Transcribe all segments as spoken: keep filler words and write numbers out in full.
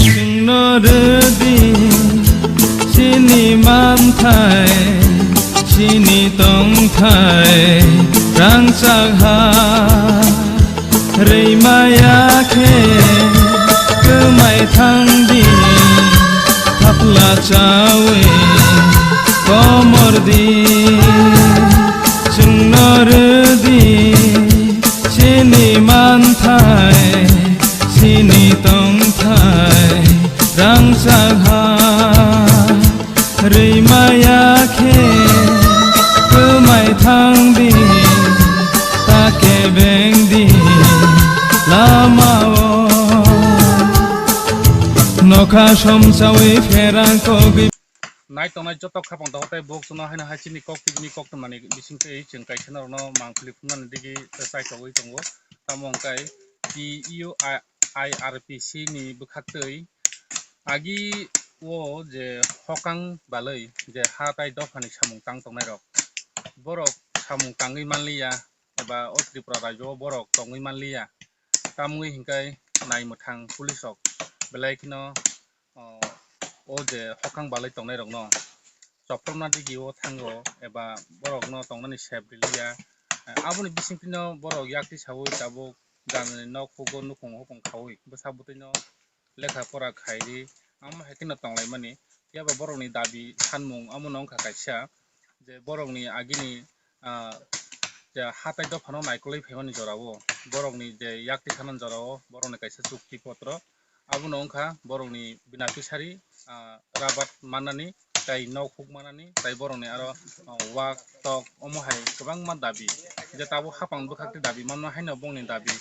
Chwngno rwdi chini manthai, chini tongthai rangchak ha. Rwimaya khe kwmai thangdi, thapla chawi komordi. Chwngno rwdi chini manthai, chini tongthai rangchak ha. Rwimaya khe kwmai thangdi, ta kebengdi lamao. Nokha somsawi pherang kogwi. Nai tongnai joto khapang dohor tei bok chwngno haino hai chini kok tubuni kok tongmani bisingtwi chwng kaisa norokno mangpili phunuknani digi chai togwi tongo. Tamo hwnkhe T U I R P C ni bwkhaktwi agi o je hokang balwi je ha tai dophani samung tang tongnairok, borok samung tangwi manliya eba o Tripura rajyo o borok tongwi manliya. Tamwi hwnkhe naimwthang police rok belai kheno, o, o je hokang balai tongnairokno chopropna digi o thango eba borokno tongnani sep riliya. Aboni bisingtwino borok yakti sawi tabuk ganani nok hugo nukhung hukung khawi bwsa bwtwino lekha pora khairi, amo hai kheno tonglaimani. Phiya ba borokni dabi sanmung amo no wngkha kaisa je borokni agini, ah, je hatai dophano naikolwi phaimani jorao, borokni je yakti sanani jorao borokni kaisa chukti potro, abono wngkha borokni beneficiary, ah, rabat mannani, tai nok huk mannani, tai borokni aro, ah, wak tok omo hai kwbangma dabi. Je tabuk hapang bwkhak tei dabi manma haino bongni dabi,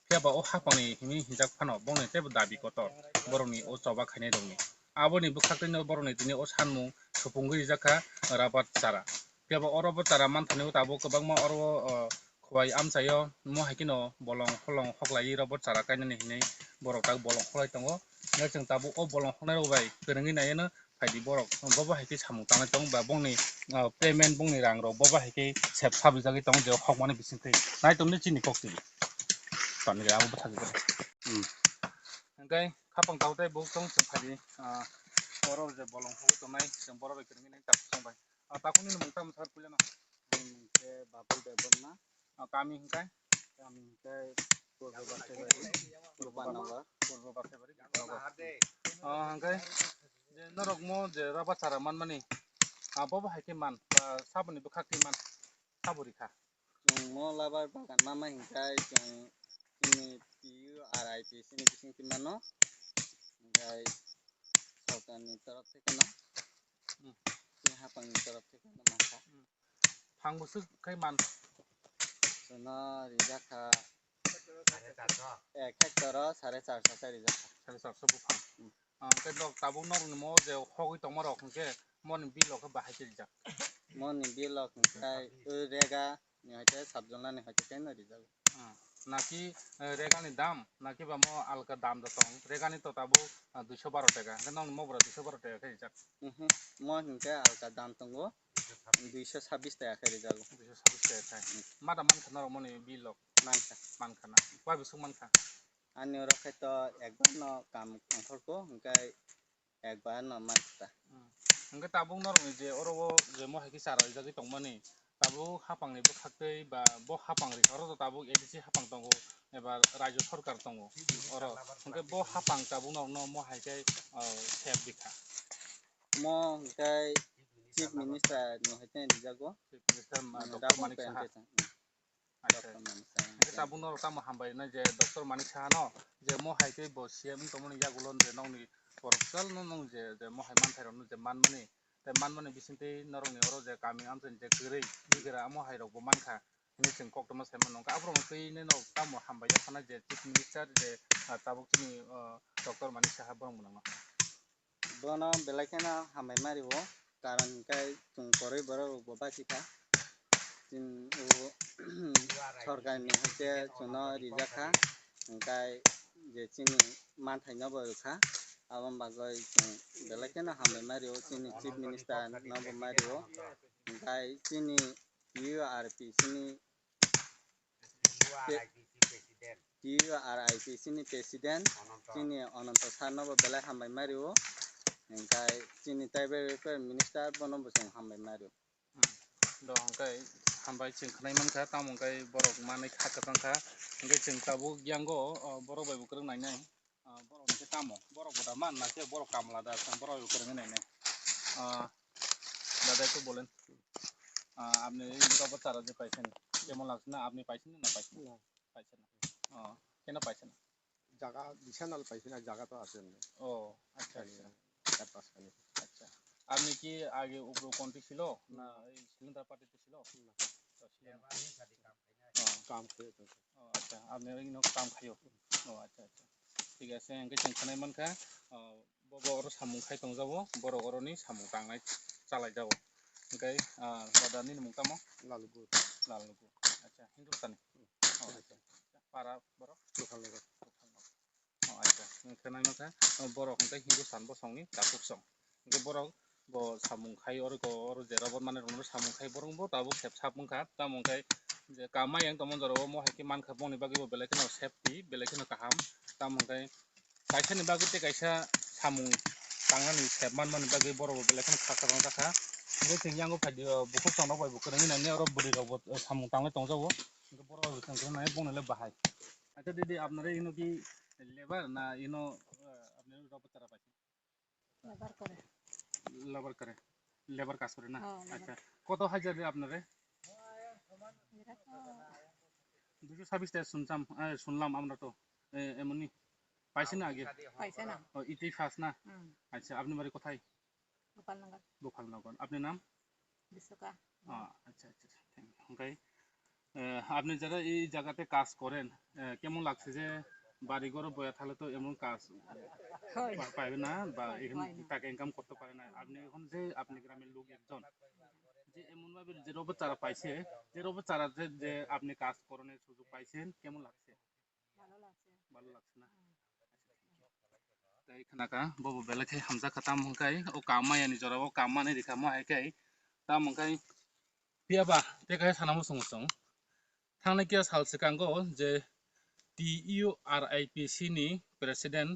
phiya ba o hapangni himwi hinjak phano bongni teibo dabi kotor borokni o choba khainairokni. Aboni bwkhaktwino borokni tini o sanmung supungwi rijak kha rabat chara. Phiya ba o rabat chara manthani o tabuk kwbangma oro o khowai amchaio mo hai kheno bolong holong hoklaiwi rabat chara kainani hinwi borok tabuk bolong hoklai tongo. Hwnkhe chwng tabuk o bolong hoknairok bai kwrwngwi naiyano phaidi borok bobo hai khe samung tangnai tong ba bongni, o, payment bongni rangrok bobo hai khe sep sabrijagwi tongo je hokmani bisingtwi. Nai tongdi chini kok twi. Tani abo bwthagwi tong. Hmm. Hwnkhe khapang tao tei bo tong chwng phaidi, ah, oro je bolong hogwi tongnai, chwng borok bai kwrwngwi nai tabuk chwng bai. Ah, takhuk nini mung tamo sar puilano? Ani mung khe Babul Debbarma. Ah, kami hwnkhe? Kami hwnkhe Purbo Basaibari, Purbo Purbo Nagar. Purbo Basaibari, Purbo Nagar. Ah, hwnkhe je norok mo je rabat chara manmani, ah, bobo hai khe man, ba saboni bwkhak twi man, sabo rikha. Chwng mo rabar bagan mama hinkhai chwng chini P U R I P C ni bising twi mano. Hinkhai sorkar ni torof theke no. Hmm. Chini hapang ni torof theke no mankha. Hmm. Phang bwswk khai man? Chwngno rijak kha. Ek hectare o sare charso khe rijak kha. Sare charso buphang. Hmm. Ah, hwnkhe nok tabuk norokni mo je hogwi tongma rok hwnkhe moni bill o khe bahai khe rijak? Moni bill o hwnkhe o rega ni hoite sabjona ni hoite khe no rijak. Hmm. Naki, eh, rega ni dam naki ba mo alka dam da tong? Rega ni to tabuk, ah, duiso baro taka, hwnkhe nokni mo bwra duiso baro taka khe rijak? Mhm. Mo hwnkhe alka dam tongo, duiso sabbish taka khe rijak. Duiso sabbish taka khe. Hmm. Mada mankha norok moni bill o? Mankha. Mankha na? Wai bwswk mankha? Ani oro khai to ekbar no kam ongkhorko, hwnkhe ekbar no mankha. Hmm. Hwnkhe tabuk norokni je oro o je mo hai khe chara rijagwi tongmani, tabuk hapangni bwkhaktwi ba bo hapang rikha, oro to tabuk A D C hapang tongo, eba rajyo sorkar tongo oro, hwnkhe bo hapang tabuk norokno mo hai khe, o, sep rikha? Mo hwnkhe Chief Minister ni hai khe rijago. Chief Minister, ma, Hmm, Doctor Rabindra Manik Saha. Prem Tesa. Hmm. Acha. Doctor Manik Saha. Hwnkhe tabuk norok tamo hambai rwnai je Doctor Manik Saha no, je mo hai khe bo C M wng tongmani yagulo je nokni borok kwtal no nwng je, je mo hai manthai rok no je manmani, tei manmani bisingtwi norokni oro je kami amchaini je kwrwi bigra mo hai rok bo mankha. hwnwi chwng koktwma sai mano. Hwnkhe aborokno twi nini tamo hambai ya phano je Chief Minister je, ah, tabuk chini, ah, Doctor Manik Saha borok mwnangno. Bono belai kheno hambai ma rio, karon hwnkhe chwng kwrwi borok rokbo bachikha. Chini o sorkarni haikhe chwngno rijak kha, hwnkhe je chini manthaino bo rwkha, aboni bagwi chwng belai kheno hambai ma rio, chini Chief Minister no bo ma rio, hwnkhe chini U R P chini T U R I P chini president, chini Ananto sir no bo belai hambai ma rio, hwnkhe chini tribal welfare minister bono bo chwng hambai ma rio. Hmm. Do hwnkhe hambai chwng khwnai mankha, tamo hwnkhe borok manwi kha kwchang kha, hwnkhe chwng tabuk yango, o, borok bai bo kwrwng nainai. Ah, borok hwnkhe tamo? Borok bo da man na khe borok kamla da, chwng borok bai kwrwngwi nainai. Ah, dada, ekটু বলেন। Ah, আপনি এই রোববার চারা যে পাইছেন, কেমন লাগছে? না, আপনি পাইছেন না, না পাইছেন? না। পাইছেন না। ও, কেন পাইছেন না? জায়গা দিছে না, পাইছে না, জায়গা তো আছে না। ও, আচ্ছা, খালি আচ্ছা। চার পাঁচ খানি। আচ্ছা। আপনি কি আগে উপরে কন্ট্রি ছিল? না, এই সিলিন্ডার পার্টিতে ছিল? না। তো ছিল না। ও। কাম করে তো। ও, আচ্ছা। আপনি ওই জন্য কাম খাইও? ও, আচ্ছা, আচ্ছা। ঠিক আছে, hwnkhe chwng khwnai mankha, ah, bobo oro samung khai tongjago, borok oroni samung tangnai chalaijago. Hwnkhe, ah, dada, nini mung tamo? Lalgu. Lalgu. Acha, Hindustani. Hmm. Oh, acha. Para borok? Buphalnagar. Buphalnagar. Oh, acha. Hwnkhe khwnai mankha, oh, borok hwnkhe Hindustan bosongni takhuk song. Hwnkhe borok bo samung khai, oro ko, oro je rubber mane rwno samung khai, borok bo tabuk sep sap wngkha, tamo hwnkhe je kama yang tongmani jora o, mo hai khe mankha, boni bagwi bo belai kheno safety, belai kheno kaham, tamo hwnkhe kaisa ni bagwi tei kaisa samung tangnani sep manmani bagwi borok bo belai kheno kha kwrwng jakha. Hwnkhe chwng yango phaidi o, bukhuk chongrok bai bo kwrwngwi nani, oro bwrwi rok bo samung tangwi tongjago, hwnkhe borok rok bo chwng nai bongni le bahai. Acha didi, apnare ino ki labour na ino, eh, apnare rubber chara paisa? Labour করে। লেবার করে। লেবার কাজ করে না? হ্যাঁ, লেবার। আচ্ছা। কত হাজার রে আপনারে? এরা তো দুশো ছাব্বিশ টাকা শুনতাম, এ, শুনলাম আমরা তো। এ, এমনই। পাইছেন না আগে? পাইছে না। ও, এটাই ফার্স্ট না? হুম। আচ্ছা, আপনি বাড়ি কোথায়? গোপালনগর। গোপালনগর। আপনার নাম? বিশ্বকা। আ, আচ্ছা, আচ্ছা, আচ্ছা। Thank you. Hwnkhe, আহ, আপনি যারা এই জায়গাতে কাজ করেন, আহ, কেমন লাগছে যে বাড়ি ঘরে বয়া থাকলে তো এমন কাজ হয়। পা-, পাইবে না বা এখানে হয় না। টাকা ইনকাম করতে পারে না। আপনি এখন যে আপনি গ্রামের লোক একজন, যে এমন ভাবে যে রোবট চারা পাইছে, যে রোবট চারা যে, যে আপনি কাজ করানোর সুযোগ পাইছেন, কেমন লাগছে? ভালো লাগছে। ভালো লাগছে না? হুম। Tai khna kha, bobo belai khe hamjak kha, tamo hwn khe o kam maya ni jora o kam manwi rikha mo hai khe, tamo hwn khe phiya ba tei kaisa sana muchungo chwng. Thangnai kiya sal swkango je T U R I P C ni president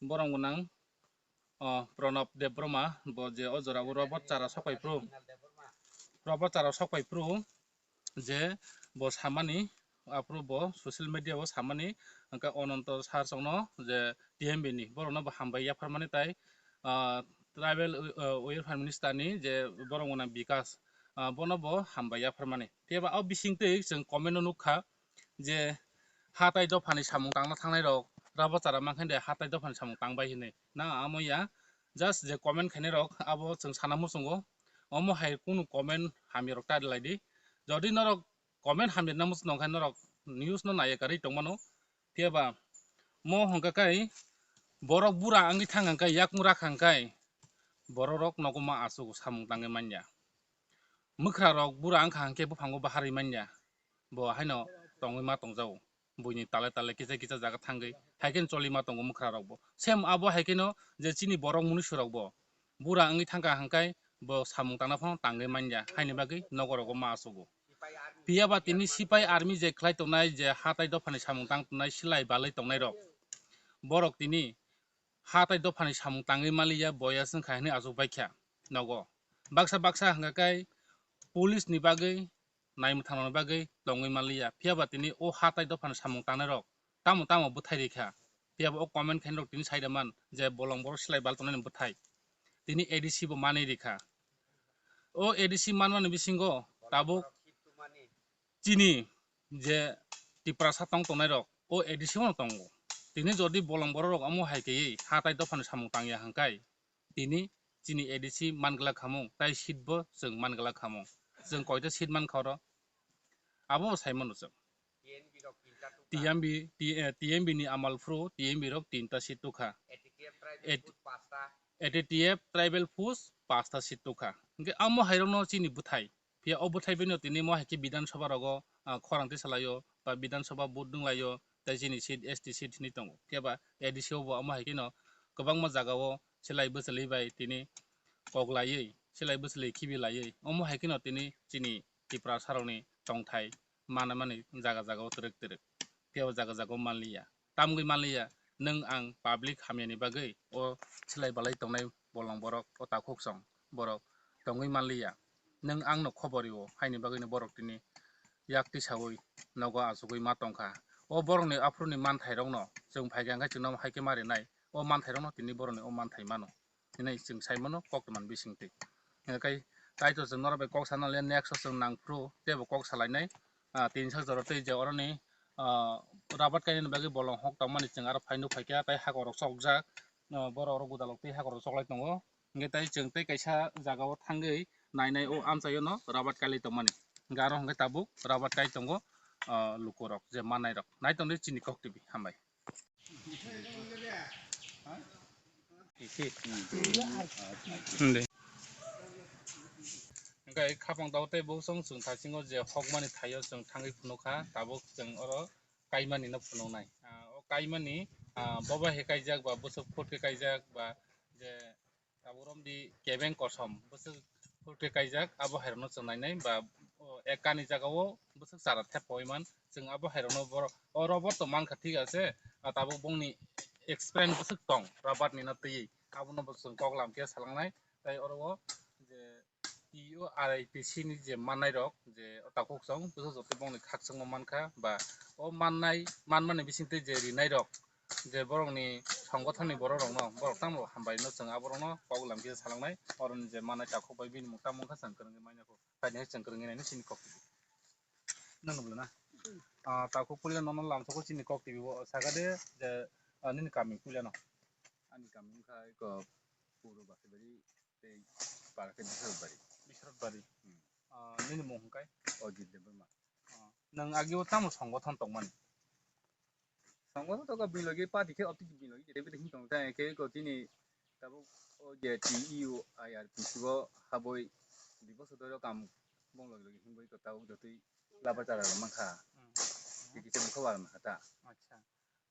borok gwnang, o, Pranab Debbarma bo je o jora o rubber chara sok pai phuru, rubber chara sok pai phuru, je bo samani, aphuru bo social media o samani, hwnkhe Ananto sir chwngno je T M B ni borokno bo hambai yapharmani tai, ah, tribal, ah, welfare minister ni je borok gwnang Bikas, ah, bono bo hambai yapharmani. Phiya ba o bisingtwi chwng comment o nukha je hatai dophani samung tangna thangnai rok rubber chara mankhe de hatai dophani samung tangbai hinwi. Na amo ya, just je comment khainai rok abo chwng sana muchungo, omo hai kunu comment hamya rok ta laidi. Jodi norok comment hamya na muchung tong khe norok news no naiya karwi tongmano. Phiya ba mo hwnkha khe borok bura wngwi thang hwnkhe, yakung rakha hwnkhe borok rok nogo ma aswk samung tangwi manya. Mwkhra rok bura wngkha hwnkhe buphango baharwi manya, bo haino tongwi ma tongjago. Buini tale tale kisa kisa jaga thangwi hai kheno choli ma tongo mwkhra rok bo. Same abo hai kheno je chini borok munusu rok bo bura wngwi thangkha hwnkhe bo samung tangna phano tangwi manya, haini bagwi nogo rogo ma aswgo. Phiya ba tini sipai army je khlai tongnai, je hatai dophani samung tang tongnai, silai balai tongnai rok, borok tini hatai dophani samung tangwi maliya, boya swngkha hinwi achuk baikha nogo. Baksa baksa hwnkha khe police ni bagwi naimwthangna bagwi tongwi maliya. Phiya ba tini o hatai dophani samung tangnai rok tamo tamo bwthai rikha. Phiya ba o comment khainai rok tini sai da man je bolong borok silai bal tongnai ni bwthai. Tini A D C bo manwi rikha. O A D C manmani bisingo tabuk chini je Tiprasa tong tongnai rok o A D C o no tongo. Tini jodi bolong borok rok omo hai khe hatai dophani samung tangya hwnkhe, tini chini A D C man glak khamung, tai seat bo chwng man glak khamung. Chwng koita seat man kha oro? Abo sai mano chwng. T M B, T-, eh, T M B ni amal phuru T M B rok tinta seat tukha. A T T F tribal force pasta seat tukha. Hwnkhe amo hairokno chini bwthai. Phiya o bwthai bino tini mo hai khe Bidhan Sabha rogo, ah, khorang tisalaio ba Bidhan Sabha vote nwnglaio, tei chini seat, S T seat hinwi tongo. Phiya ba A D C o bo amo hai kheno kwbangma jagao selai bwchlwi bai tini kok laiwi, selai bwchlwi khibi laiwi, omo hai kheno tini chini Tiprasa rokni tongthai manmani jaga jagao twrwk twrwk, phiya o jaga jagao manliya. Tamgwi manliya, nwng ang public hamyani bagwi o selai balai tongnai bolong borok, o takhuk song borok tongwi manliya. Nwng angno khobor rio, haini bagwino borok tini yak tisaui nogo achugwi ma tongkha. O borokni aphuruni manthairokno chwng phaikha hwnkhe chwngno hai khe ma rinai, o manthairokno tini borokni o manthai mano. Hinwi chwng sai mano koktwmani bisingtwi. Hingkhe kaitor chwng norok bai kok sana le next o chwng nang phuru teibo kok salainai. Ah, tini sak jora tei je oroni, ah, rabat kainani bagwi bolong hok tongmani chwng aro phaino phaikha tei hakorok chokjak. Ah, borok oro gwdalok tei hakorok choklai tongo. Hingkhe tei chwng tei kaisa jagao thangwi nainai o amchaio no rabat kailai tongmani. Hingkhe aro hingkhe tabuk rabat kai tongo, ah, lukurok je mannairok. Nai tongdi chini kok T V, hambai. Hwnkhe khapang tao tei bosong chwng thaisingo je hokmani thaio chwng thangwi phunukha, tabuk chwng oro kaimani no phunuknai. Ah, o kaimani, ah, boba hai kaijak ba bwswk phut khe kaijak ba je tabuk romdi kebeng kosom bwswk phut khe kaijak, abo hairokno chwng nainai ba, o, ek kani jagao bwswk chara thepoi man, chwng abo hairokno borok, o, robot to mankha, thik ase, ah, tabuk bongni experience bwswk tong rabat ni no twiwi, abono bo chwng kok lam khe salangnai. Tai oro o je T U R I P C ni je mannai rok je o takhuk song bwswk joto bongni khakchangma mankha ba o mannai manmani bisingtwi je rinai rok je borokni songothonni borok rokno borok tamo hambai no chwng aborokno kok lam khe salangnai oroni je mannai takhuk bai bini mung tamo wngkha chwng kwrwngwi manya kho kainwi chwng kwrwngwi nainwi chini kok T V. Nang nubla na? Ah, takhuk puila nono lamsoko chini kok T V o saka de je, ah, nini kami puila no? Ani kami wngkha eko Puro Basibari tei para khe Biswrutbari. Biswrutbari. Hmm. Ah, nini mung hwnkhe? Ojit Debbarma. Ah, nwng agio tamo songothon tongmani? Songothon to bini logi party khe opti bini logi jete bete hin tong ta khe ko chini tabuk o je T U I R P C o haboi dui bosor dhori kam bong logi logi hinboi ko tabuk jotoi laba chara mankha. Hmm. Kisa bukha bar mankha ta. Acha.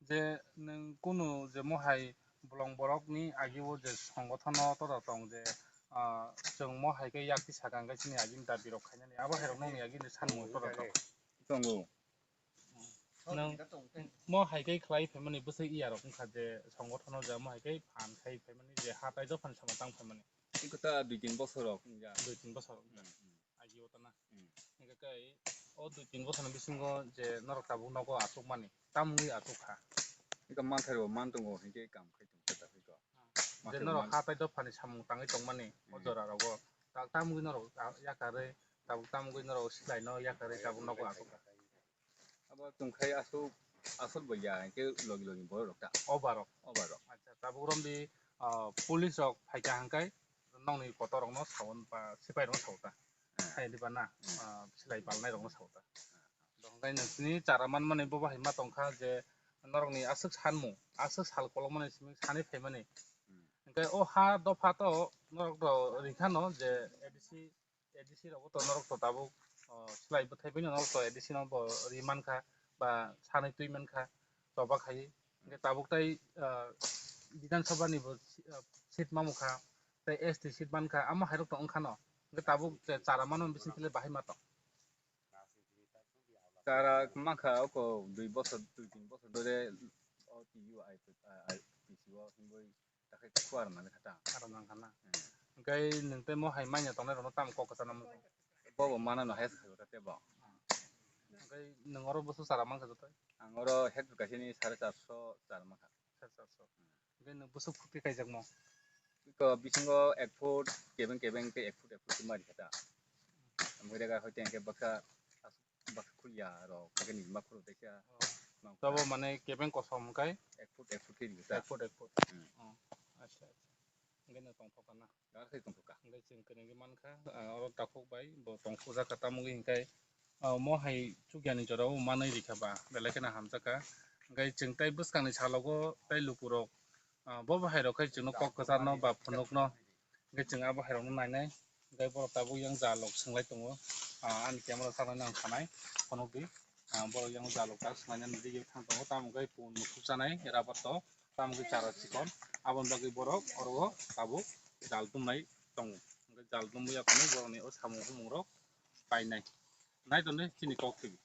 Je nwng kunu je mohai bolong borokni agio je songothono toda tong je, ah, chwng mohai khe yakti saka hwnkhe chini agini dabi rok khainani abo hai rok nokni agini sanmung toda tong. Tongo. Nwng mohai khe khlai phaimani bwswk iya rok wngkha je songothono je mohai khe phan khai phaimani je hatai dophani samung tang phaimani. Iko ta dui tin bosor rok wngya. Dui tin bosor rok wngya. Hmm, hmm. Agi o tana. Hmm. Hingke kai o dui tin bosor ni bisingo je norok tabuk nogo achuk mani, tamungwi achuk kha? Iko manthai bo man tongo, hingke kam khai tong khe ta iko. Ah. Je manthai bo norok man- hatai dophani samung tangwi tongmani o Hmm. jora rogo. Ta-, tamungwi norok a-, yakarwi, tabuk tamungwi norok silai no yakarwi tabuk nogo achuk kha. Abo tongkhai aswk, aswk bo ya, hingke logi logi borok rok ta. O barok. O barok. Acha, tabuk romdi, ah, police rok phaikha hingkai nokni kotor rokno saui ba sipai rokno saui ta. Hmm. Hai diba na, Hmm. ah, silai palnai rokno saui ta. Hmm. Hingkai nokni chara manmani bo bahai ma tongkha je norokni aswk sanmung, aswk sal kolokmani simi sanwi phaimani. Hmm. Hingkai o ha dopha to norok to ringkhano je A D C A D C rogo to norok to tabuk, o, slai bwthai phano norok to A D C no bo ri mankha ba sanwi twi mankha choba khai. Hingke tabuk tai, o, Bidhan Sabha ni bo, o, seat mamukha tei S T seat mankha, amo hai rok to wngkha no. Hingke tabuk je chara mano bising tile bahai ma tong. Chara mankha oko dui bosor, dui tin bosor dore o T U I P C o hingoi. Takhai khuar mani kha ta. Aro mang khana. Hmm. Hingkai nwng tei mo hai manya tongnai rokno tamo kok kwchana mung. Bo bo mana no hai sa kha te bo. Hingkai nwng oro bwswk chara mang kha joto? Ang oro hek kaisa ni sare charso chara mang kha. Sare charso. Hmm. Hingkai nwng bwswk phut khe kaijak mo? Iko bisingo ek foot kebeng kebeng tei ek foot ek foot mari kha ta. Amoi rega hoite hingke baksa baksa khulya rok, hingke nini ma khoro teisa. Oh. Mang Tabo kha. Mane kebeng kosom hingkai? Ek foot, ek foot khe rikha ta. Ek foot, ek foot. Hmm. Oh, acha, acha. Hingke no tongthok kana? Gar khe tongthok ka. Hingke chwng kene hingke mankha, ah, oro takhuk bai bo tongthok jak kha, tamo hingke ah, omo hai chukya ni jora o manwi rikha ba belai kheno hamjakha. Hwnkhe chwng tei bwskang ni salogo tei lukurok, ah, bo bahai rok khai chwngno kok kwchar no ba phunuk no, hwnkhe chwng abo hai rok no nainai. Hwnkhe borok tabuk yang jalok swng lai tongo, ah, ani camera o sanai nang sanai phunuk di. Ah, borok yang jalok ta swng lai nani ri thang tongo, tamo khe pun mukhuk chanai rabar to, tamo khe chara chikon, aboni bagwi borok oro o tabuk jal tumlai tongo. Hwnkhe jal tumwi aphano borok ni o samung humung rok painai. Nai tongdi chini kok thwbi.